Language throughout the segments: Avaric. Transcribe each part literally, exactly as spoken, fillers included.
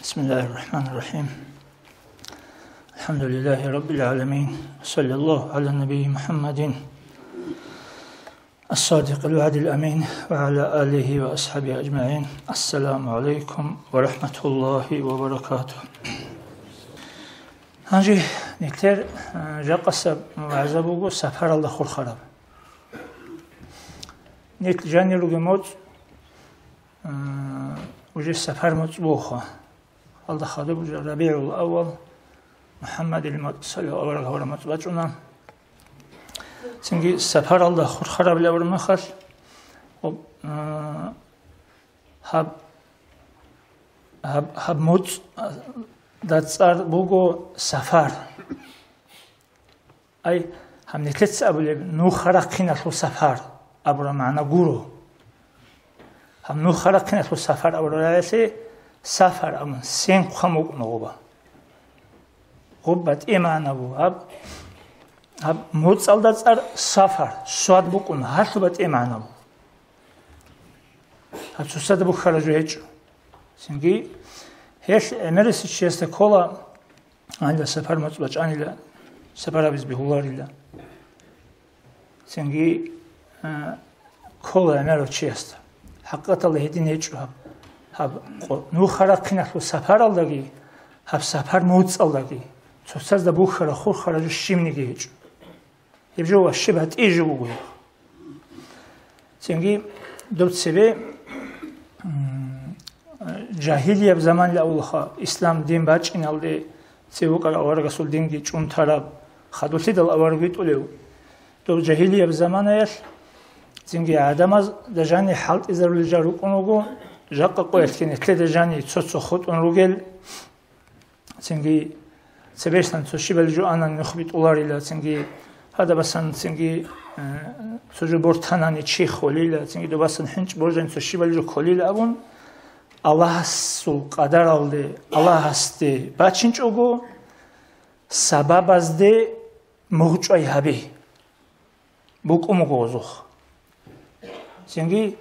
بسم الله الرحمن الرحيم. الحمد لله رب العالمين. صلى الله على النبي محمد الصادق الوعد الأمين وعلى آله وأصحابه أجمعين. السلام عليكم ورحمة الله وبركاته. Гьанже нилъер, э, жакъасаб вагӀза буго сапаралда хурхараб. Нилъ жанир ругеб моцӀ, э, уже сапар моцӀ бугоха. Гьалда хадуб уже РабигӀул-аввал, МухӀаммадил моцӀ, саллаллагьу гӀалайгьи ва саллам, моцӀ бачӀуна. Цинги сапаралда хурхарабилеб абураб мехалъ, гьаб, э, гьаб, гьаб, гьаб моцӀ, э, да цӀар буго сапар. Ай, гьаб нилъеца абулеб нуха рахъиналъул сапар абураб магӀна гуро. Гьаб нуха рахъиналъул сапар абураб рагӀалъе сафар абун сенхъан букӀуна гъоба. Гъоб батӀи магӀна буго. Гьаб, гьаб моцӀалда цӀар сафар, свад букӀуна, гьалъул батӀи магӀна буго. Гьаб цоцазда бухьараб жо гьечӀо. Цинги гьелъ гӀемерисев чиясда ккола, гьанила сапар моцӀ бачӀанила, сапар гьабизе бегьуларила. Цинги, а, ккола гӀемерав чиясда. ХӀакъикъаталда гьедин гьечӀо гьаб. Гьаб къо-, нуха рахъиналъул сапаралдаги, гьаб сапар моцӀалдаги цоцазда бухьараб хурхараб жо щибниги гьечӀо. Гьеб жо ващи батӀи жо буго. Цинги доб цебе, м, жагьилияб заманилан абулаха, ислам дин бачӀиналде цебе вукӀарав аварагасул динги чӀун тараб, хадурлъидал авараг витӀулев. Доб жагьилияб заманаялъ цинги гӀадамазда жани хӀалтӀизарулел жал рукӀун руго, жакъа къоялъги нилъеда жани цо-цо хутӀун ругел. Цинги цебесан цо щибали жо анани нух битӀуларила, цинги гьадабасан цинги, э, цо жо бортанани чи холила, цинги добасан хӀинчӀ божани цо щибали жо кколила абун, Аллагьасул къадаралде, Аллагьасде бачинчӀого, сабабазде мугъчӀвай гьаби. БукӀун буго гъозухъ. Цинги,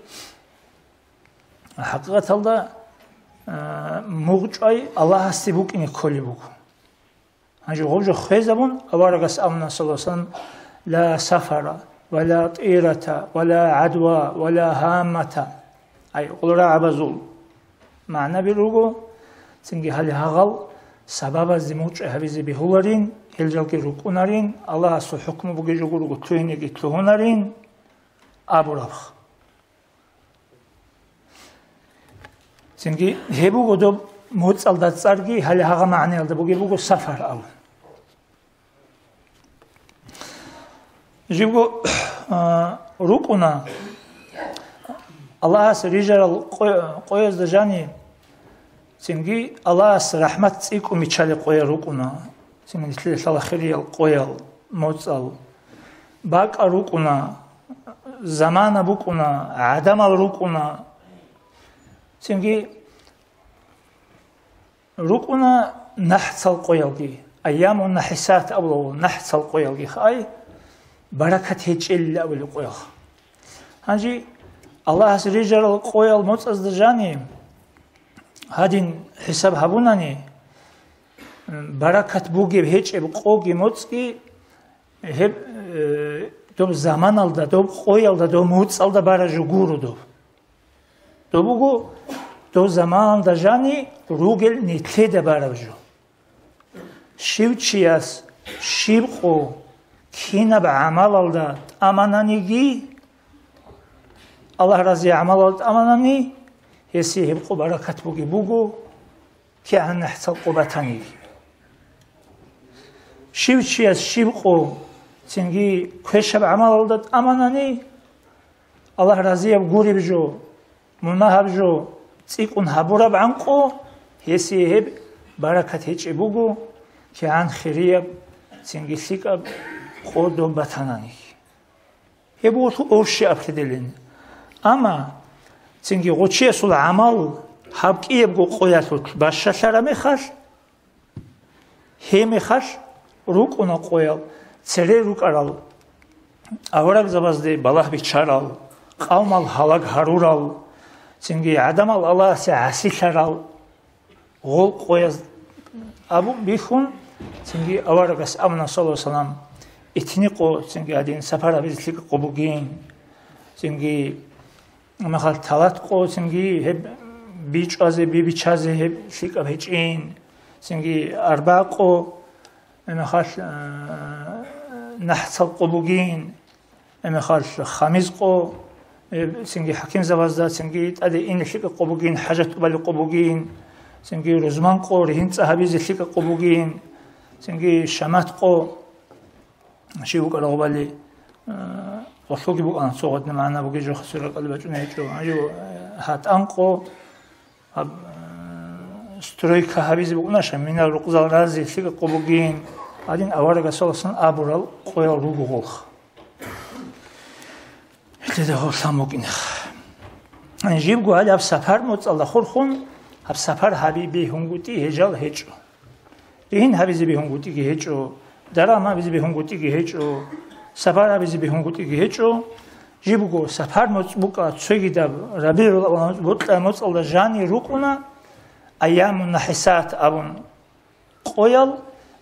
хӀакъикъаталда, а, мугъчӀвай Аллагьасде букӀине кколеб буго. Гьанже гъоб жо хвезабун, аварагас абуна, саллаллагьу гӀалайгьи ва саллам: «Ла сафара, ва ла тӀирата, ва ла гӀадва, ва ла гьаммата». Ай, гъол рагӀабазул магӀнаби руго, цинги гьале гьагъал сабабазде мугъчӀвай гьабизе бегьуларин, гьел жалги рукӀунарин, Аллагьасул хӀукму бугеб жо гурого лъугьинеги лъугьунарин абураб. Цинги гьеб буго доб моцӀалда цӀарги, гьале гьагъа магӀнаялда бугеб буго сафар абун. Жибго, а, рукӀуна Аллагьас рижарал къо-, къоязда жани, цинги Аллагьас рахӀмат цӀикӀкӀун биччалел къоял рукӀуна, цинги нилъеда лъала хириял къоял, моцӀал, бакӀал рукӀуна, замана букӀуна, гӀадамал рукӀуна, цинги рукӀуна нахӀцал къоялги, айямун нахӀисат абулев, нахӀцал къоялги хай, баракат гьечӀелила абулеб къоялъ. Гьанже Аллагьас рижарал къоял моцӀазда жани, гьадин хӀисаб гьабунани, баракат бугеб гьечӀеб къоги моцӀги, гьеб, э, доб заманалда, доб къоялда, доб моцӀалда бараб жо гуро доб. Доб буго, доб заманалда жани ругел нилъеда бараб жо. Щив чияс щиб къо кинаб гӀамалалда тӀамананиги, Аллагь разияб гӀамалалда тӀаманани, гьесие гьеб къо баракат бугеб буго, кигӀан нахӀцал къо батаниги. Щив чияс щиб къо цинги квешаб гӀамалалда тӀаманани, Аллагь разияб гуреб жо, мунагьаб жо цӀикӀкӀун гьабураб гӀанкъу, гьесие гьеб баракат гьечӀеб буго, кигӀан хирияб, цинги лъикӀаб къо доб батанани. Гьеб буго общее определение. Амма цинги гъочиясул гӀамал гьаб кӀиябго къоялъулъ бащалъараб мехалъ, гьеб мехалъ рукӀуна къоял, цере рукӀарал, аварагзабазде балагь биччарал, къавмал гьалаг гьарурал, цинги гӀадамал Аллагьасе гӀасилъарал, гъол къояз абун бихьун, цинги аварагас абуна, саллаллагьу гӀалайгьи вассалам, итни къо, цинги гьадин сапар гьабизе лъикӀа къо бугин, цинги мехалъ талат къо, цинги гьеб бичӀвазе, бибичазе гьеб лъикӀаб гьечӀин, цинги арба къо, мехалъ, а, нахӀцал къо бугин, мехалъ хамиз къо, э, цинги хӀакимзабазда, цинги тӀаде ине лъикӀа къо бугин, хӀажат тӀубали къо бугин, цинги рузман къо, ригьин цӀа гьабизе лъикӀа къо бугин, цинги шамат къо, щив вукӀарав гъубали, э, гъолъулги букӀана цо гъадни магӀна бугей жохасул ракӀалде бачӀуней гьечӀо. Гьанже, э, гьатӀан къо, гьаб, э, стройка гьабизе букӀунаша, минал рукъзал разе лъикӀа къо бугин, гьадин аварагас саллаллагьу гӀалайгьи вассалам абурал къоял руго гъолха. Гьелъида гьорлъан букӀинеха. Жибго гьале гьаб сапар моцӀалда хурхун, гьаб сапар гьаби бегьунгутӀи гьежал гьечӀо. Ригьин гьабизе бегьунгутӀиги гьечӀо, даран гьабизе бегьунгутӀиги гьечӀо, сапар гьабизе бегьунгутӀиги гьечӀо. Жибго сапар моцӀ букӀа цогидаб РабигӀул аввал бокьа моцӀалда жани рукӀуна, айямун нахӀисат абун. Къоял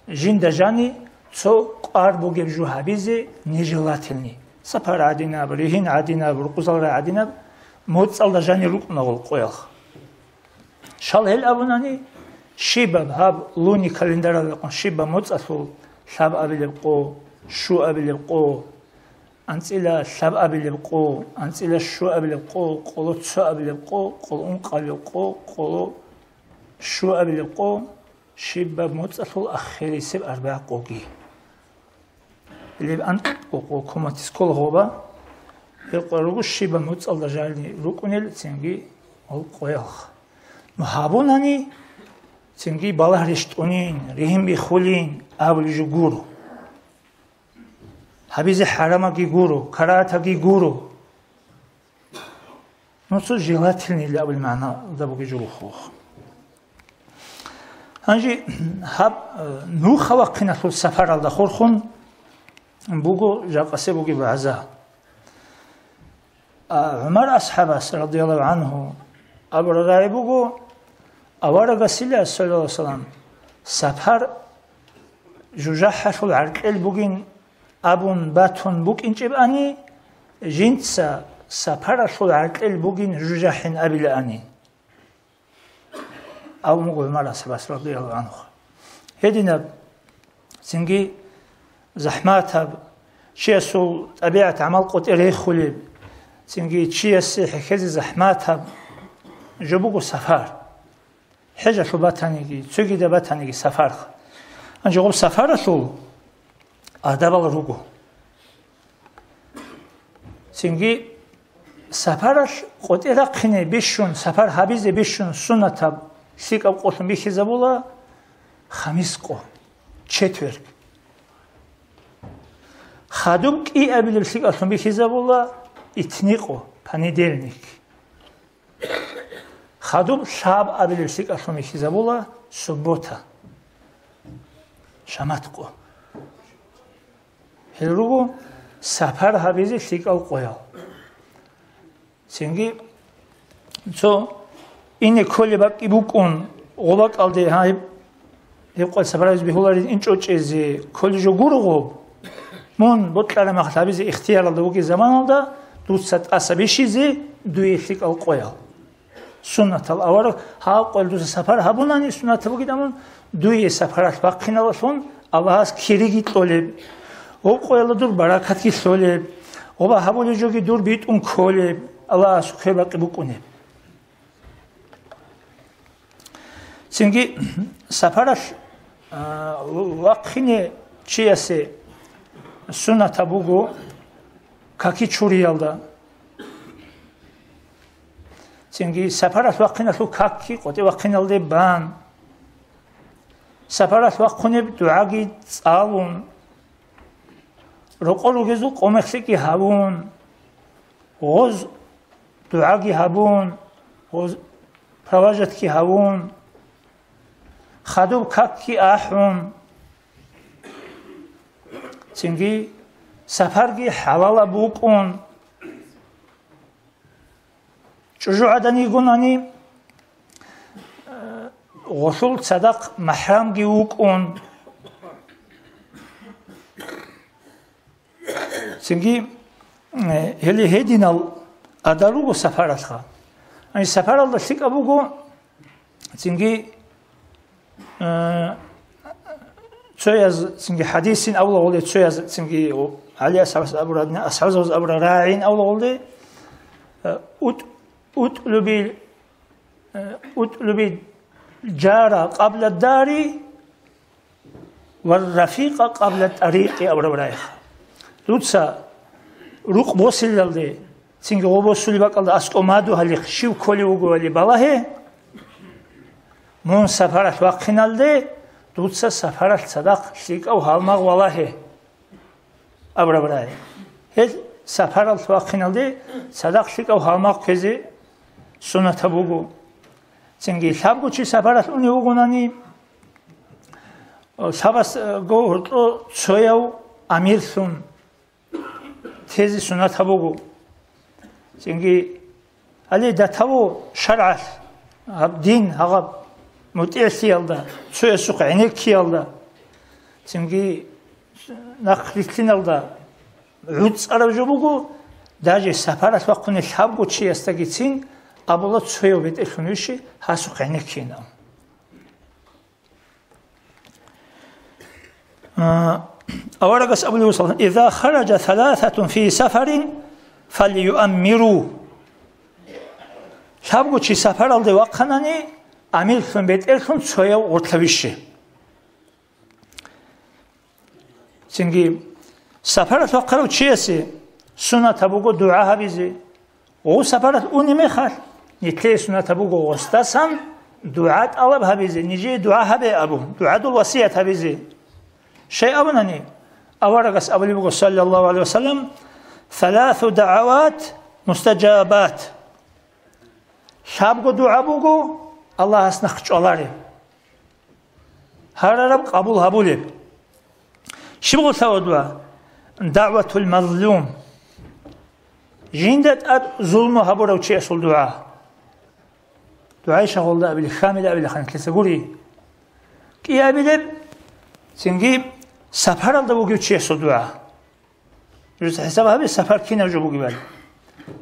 жинда жани цо кӀвар бугеб жо гьабизе нежелательный. Сапар гӀадинаб, ригьин гӀадинаб, рукъзал рай гӀадинаб, моцӀалда жани рукӀуна гъол къоялха. Щал гьел абунани, щибаб гьаб луни календаралдехун щибаб моцӀалъул лъабабилеб къо, щуабилеб къо, анцӀила лъабабилеб къо, анцӀила щуабилеб къо, къоло цоабилеб къо, къоло ункъабилеб къо, къоло щуабилеб къо, щибаб моцӀалъул ахирисеб арбагӀ къоги. Леб анкьго къо куматис ккола гъоба, гьеб къо руго щибаб моцӀалда жани рукӀунел цинги гьол къоялха. Ну гьабунани, цинги балагь рещтӀунин, ригьин биххулин абулеб жо гуро. Гьабизе хӀарамаги гуро, карагьатаги гуро. Ну, цо желательныйилан абулеб магӀнада бугеб жо рухъ. Гьанже гьаб, э, нуха вахъиналъул сапаралда хурхун буго жакъасе бугеб вагӀза. А, ГӀумар асхӀабас, радияллагьу гӀангьу, абураб рагӀи буго, аварагасила, саллаллагьу гӀалайгьи вассалам, сапар жужахӀалъул гӀаркьел бугин абун батун букӀинчӀебани, жинца сапаралъул гӀаркьел бугин жужахӀин абилаани. Абун буго ГӀумар асхӀабас, радияллагьу гӀангьу. Гьединаб цинги захӀматаб, чиясул тӀабигӀат-гӀамал къотӀи рехулеб, цинги чиясе хӀехьезе захӀматаб жо буго сапар. ХӀежалъул батаниги, цогидаб батаниги сапарха. Гьанже гъоб сапаралъул адабал руго. Цинги сапаралъ къотӀи рахъине бищун, сапар гьабизе бищун суннатаб лъикӀаб къолъун бихьизабула хамис къо, четверг. Хадуб кӀиабилеб лъикӀалъун бихьизабула итни къо, понедельник. Хадуб лъабабилеб лъикӀалъун бихьизабула суббота, шамат къо. Гьел руго сапар гьабизе лъикӀал къоял. Цинги цо ине кколеб бакӀги букӀун, гъоб бакӀалде, гьа, гьеб, гьеб къоялъ сапар гьабизе бегьуларин инчӀо чӀезе кколеб жо гуро гъоб. Мун бокьараб мехалъ гьабизе ихтияралда вугеб заманалда дуца тӀаса бищизе дуе лъикӀал къоял. Суннатал авараг гьав къоялъ дуца сапар гьабунани, суннатаб бугин абун, дуе сапаралъ бахъиналдалъун Аллагьас кириги кьолеб, гьоб къоялда дур баракатги лъолеб, гъоба гьабулеб жоги дур битӀун кколеб, Аллагьасул квербакъи букӀунеб. Цинги сапаралъ, а, вахъине чиясе суннатаб буго каки чуриялда. Цинги сапаралъ вахъиналъул какги къотӀи вахъиналде бан, сапаралъ вахъунеб дугӀаги цӀалун, рокъор ругезул къомехлъиги гьабун, гъоз дугӀаги гьабун, гъоз провожатги гьабун, хадуб какги ахӀун, цинги сапарги хӀалалаб букӀун. ЧӀужугӀадан йигонани, э, гъолъул цадахъ махӀрамги вукӀун. Цинги, э, гьеле гьединал адал руго сапаралъха. Гьанже сапаралда лъикӀаб буго, цинги, э, цояз, цинги хӀадисин авлагъуле, цояз, цинги ГӀали асхӀабас абураб, асхӀабзабаз абураб рагӀин авлагъуле, э, ут-, утлуби, э, утлуби жара къабла дари, ва рафикъа къабла тӀарикъи абураб рагӀи. Дуца рукъ босилалде, цинги гъо босулеб бакӀалда аскӀоб мадугьалихъ щив кколев вугевали балагье, мун сапаралъ вахъиналде, дуца сапаралъ цадахъ лъикӀав гьалмагъ валагье абураб рагӀи. Гьел сапаралъ вахъиналде цадахъ лъикӀав гьалмагъ кквезе сунатаб буго. Цинги лъабго чи сапаралъ унев вугонани, лъабасго гьоркьо цояв амирлъун тезе сунатаб буго. Цинги гьале датаво шаргӀалъ, гьаб дин, гьаб мутӀигӀлъиялда, цоясухъ гӀенеккиялда, цинги нахърилълъиналда гӀуцӀараб жо буго, даже сапаралъ вахъуни лъабго чиясдагицин абула цояв бетӀерлъун вищи гьасухъ гӀенеккиин. А, аварагас абулеб буго, саллаллагьу гӀалайгьи ва саллам: «Иза хараджа саласатун фи сафарин, фалюаммиру». Лъабго чи сапаралде вахъанани, амирлъун бетӀерлъун цояв гъорлъа вище. Цинги сапаралъ вахъарав чиясе сунатаб буго дугӀа гьабизе. Гъов сапаралъ унеб мехалъ, нилъее сунатаб буго гъосдасан дугӀа тӀалаб гьабизе, нижее дугӀа гьабе абун, дугӀадул васият гьабизе. Щай абунани, аварагас абулеб буго, саллаллагьу гӀалайгьи ва саллам: «Саласу дагӀават мустажабат». Лъабго дугӀа буго Аллагьас нахъ чӀвалареб, гьарараб къабул гьабулеб. Щиб гъолъа дугӀа? ДагӀватул мазлум. Жинда тӀад зулму гьабурав чиясул дугӀа. ДугӀай шагъулда абили, хьамила абили ханлъица гури. КӀиабилеб, цинги сапаралда вугев чиясул дугӀа. Нужеца хӀисаб гьабе, сапар кинаб жо бугебали.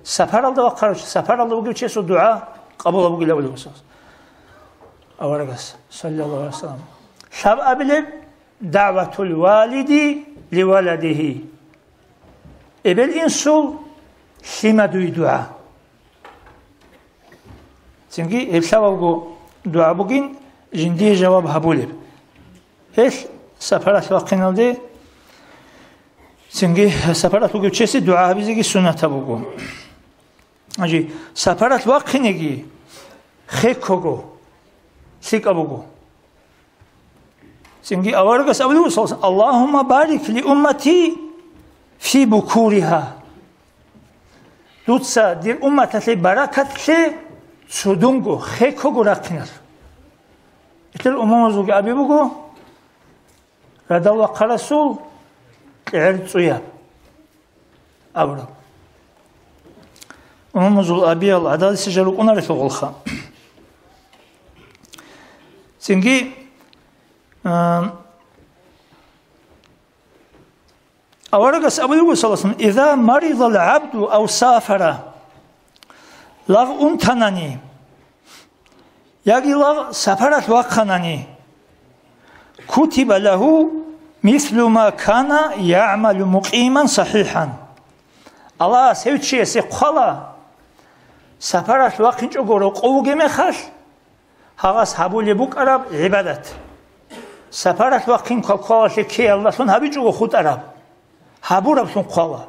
Сапаралда вахъарав чи, сапаралда вугев чиясул дугӀа къабул гьабугила абулеб аварагас, саллаллагьу гӀалайгьи ва саллам. Лъабабилеб, дагӀватул валиди ливаладигьи. Эбел-инсул лъимадуй дугӀа. Цинги гьеб лъабабго дугӀа бугин, жиндие жаваб гьабулеб. Гьелъ сапаралъ вахъиналде, цинги сапаралъ вугев чиясе дугӀа гьабизеги суннатаб буго. Гьанже сапаралъ вахъинеги хеккого, лъикӀаб буго. Цинги аварагас абулеб буго, саллаллагьу гӀалайгьи ва саллам: «Аллагьумма барик ли уммати фи букуригьа». Дуца дир умматалъе баракат лъе цудунго, хеккого рахъиналъ. Гьелъул умумузулги аби буго, радал вахъарасул кьегӀер цӀуяб абураб. Умумузул абиял гӀадалиса жал рукӀунарелъул гъолха. Цинги, а, аварагас абулеб буго, саллаллагьу гӀалайгьи ва саллам: «Иза маридал гӀабду ав сафара». Лагъ унтанани, яги лагъ сапаралъ вахъанани, «кутиба лагьу мислу ма кана ягӀмалу мукъиман сахӀихӀан». Аллагьас гьев чиясе хъвала, сапаралъ вахъинчӀого рокъов вугеб мехалъ, гьагъас гьабулеб букӀараб гӀибадат. Сапаралъ вахъин квалквалалъе ккеялдалъун гьабичӀого хутӀараб, гьабураблъун хъвала.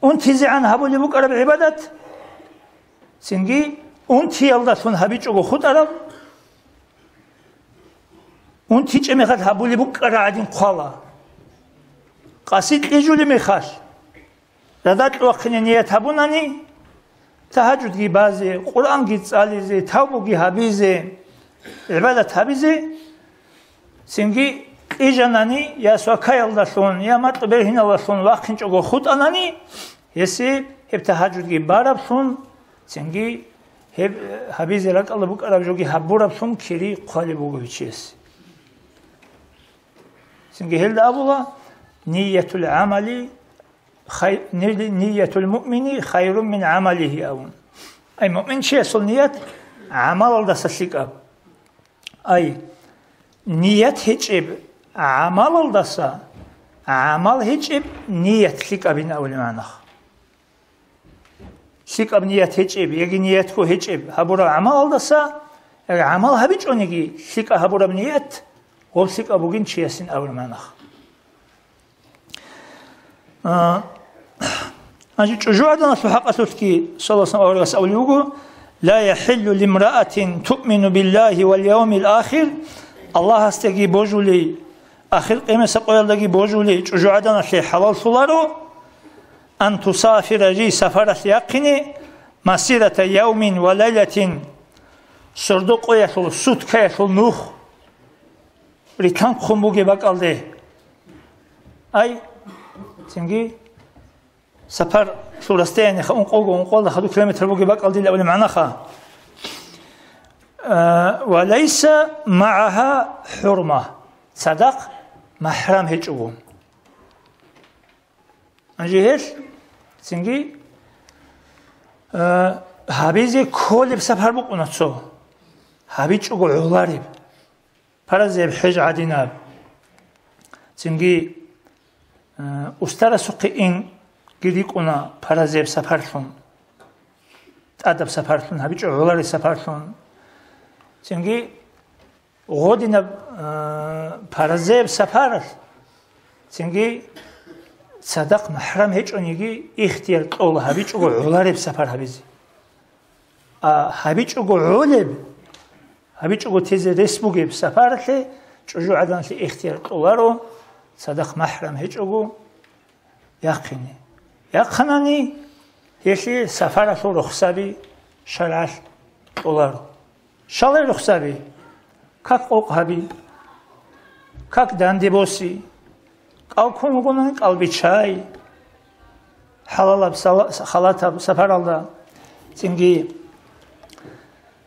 УнтизегӀан гьабулеб букӀараб гӀибадат, цинги унтиялдалъун гьабичӀого хутӀараб, унтичӀеб мехалъ гьабулеб букӀараб гӀадин хъвала. Къаси кьижулеб мехалъ, радакь вахъине ният гьабунани, тагьажудги базе, Къуръанги цӀализе, тавбуги гьабизе, гӀибадат гьабизе, цинги кьижанани я свакаялдалъун, я макьу бергьиналдалъун вахъинчӀого хутӀанани, гьесие гьеб тагьажудги бараблъун, цинги Гьеб гьабизе ракӀалда букӀараб жоги гьабураблъун кири хъвалеб буго гьев чиясе. Цинги гьелда абула: «Ниятул гӀамали хай-, ни-, ниятул муъмини хайрун мин гӀамалихи», – абун. Ай, муъминчиясул ният гӀамалалдаса лъикӀаб. Ай, ният гьечӀеб гӀамалалдаса гӀамал гьечӀеб ният лъикӀабин абулеб магӀна. ЛъикӀаб ният гьечӀеб яги ниятго гьечӀеб гьабураб гӀамалалдаса, яги гӀамал гьабичӀониги лъикӀаб гьабураб ният, гъоб лъикӀаб бугин чиясин абулеб магӀна. А, гьанже чӀужугӀаданалъул хӀакъалъулъги саллаллагьу гӀалайгьи ва саллам аварагас абулеб буго: «Ла яхӀиллу лимраатин туъмину биллагьи вал явмил ахир», Аллагьасдаги божулей, ахир къиямасеб къоялдаги божулей чӀужугӀаданалъе хӀалаллъуларо, «ан тусафира», жий сапаралъе яхъине, «масирата явмин ва лайлатин», сордо къоялъул, суткаялъул нух рилъанхъун бугеб бакӀалде. Ай, цинги сапарлъул расстояниеха ункъого, ункъоялда хадуб километр бугеб бакӀалдила абулеб магӀнаха. А, «ва лайса магӀаха хӀурма», цадахъ махӀрам гьечӀого. Гьанже гьелъ цинги, а, гьабизе кколеб сапар букӀуна цо, гьабичӀого гӀолареб. Паразаяб хӀеж гӀадинаб. Цинги, э, устарасухъе инги рикӀкӀуна паразаяб сапарлъун, тӀадаб сапарлъун, гьабичӀо гӀолареб сапарлъун. Цинги гъодинаб, э, паразаяб сапаралъ, цинги цадахъ махӀрам гьечӀониги ихтияр кьола гьабичӀого гӀолареб сапар гьабизе. А гьабичӀого гӀолеб, гьабичӀого тезе рес бугеб сапаралъе чӀужугӀаданалъе ихтияр кьоларо, цадахъ махӀрам гьечӀого яхъине. Яхъанани, гьелъие сапаралъул рухсаби шаргӀалъ кьоларо. Щалай рухсаби? Как къокъ гьаби, как данде боси, кӀал ккун вугони кӀал биччай, хӀалалаб сала-, халатаб сапаралда. Цинги,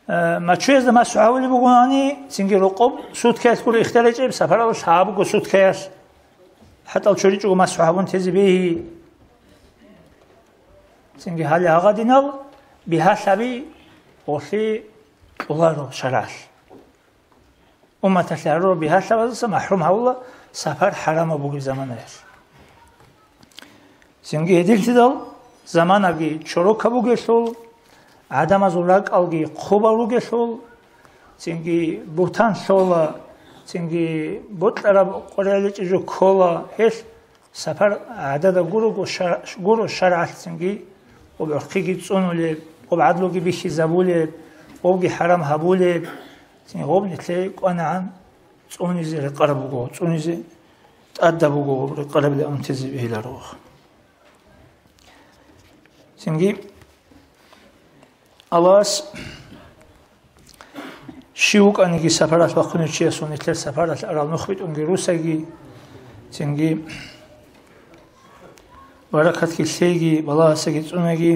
э, мачуязда масхӀу гьавулеб бугони, цинги рокъоб суткаялъ гуро ихтияр гьечӀеб, сапаралда лъабго суткаялъ хӀатӀал чуричӀого масхӀу гьабун тезе бегьи. Цинги гьале гьагъадинал бигьалъаби гъолъи кьоларо шаргӀалъ. Умматалъе гьарурал бигьалъабаздаса махӀрум гьавула сапар хӀарамаб бугеб заманаялъ. Цинги гьединлъидал заманаги чорокаб бугелъул, гӀадамазул ракӀалги хъубал ругелъул, цинги бугьтан лъола, цинги бокьараб къваригӀел гьечӀеб жо ккола, гьелъ сапар гӀадада гурого шар-, гуро шаргӀалъ цинги, гъоб гӀурхъиги цӀунулеб, гъоб гӀадлуги бихьизабулеб, гъобги хӀарам гьабулеб, цинги гъоб нилъее кӀванагӀан цӀунизе рекъараб буго, цӀунизе тӀадаб буго, рекъарабилан унтизе бегьиларо. Цинги Аллагьас щив вукӀаниги сапаралъ вахъунев чиясул нилъер сапаралъ арал нух битӀунги русаги, цинги баракатги лъейги, балагьасаги цӀунаги,